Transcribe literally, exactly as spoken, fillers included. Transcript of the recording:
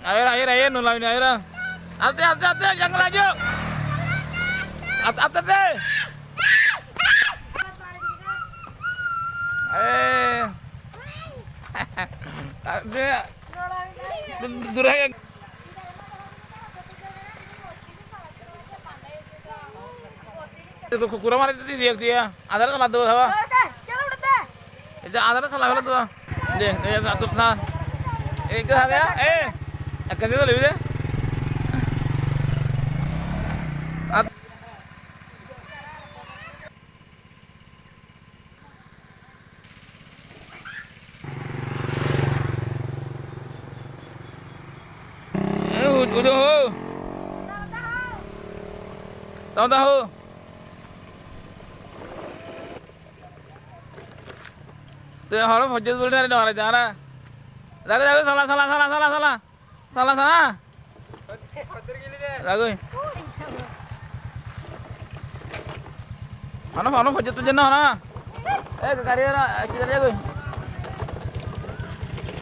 Aiyóra, aiyóra, aiyóra, nulami na, aiyóra. Aste, aste, aste, jangal aijjó. Aste, aste, aste. Eh. Aste. Du-, dure. Ku-, kura mari di, di, di. Adar kala do, haba. Ei de, adar sala fela do. De, de, de, de, de. Ei, ke sala, eh. Ekka de, de, de. At- Eh, u-, udo ho. Tau, tau. Te horo fojjot buli nari dogara dara. Jago, jago, sala, sala, sala, sala, sala. Sala, sala. Jago. Hano, hano fojjot buli na hano. Eh, gari ora, gari jago.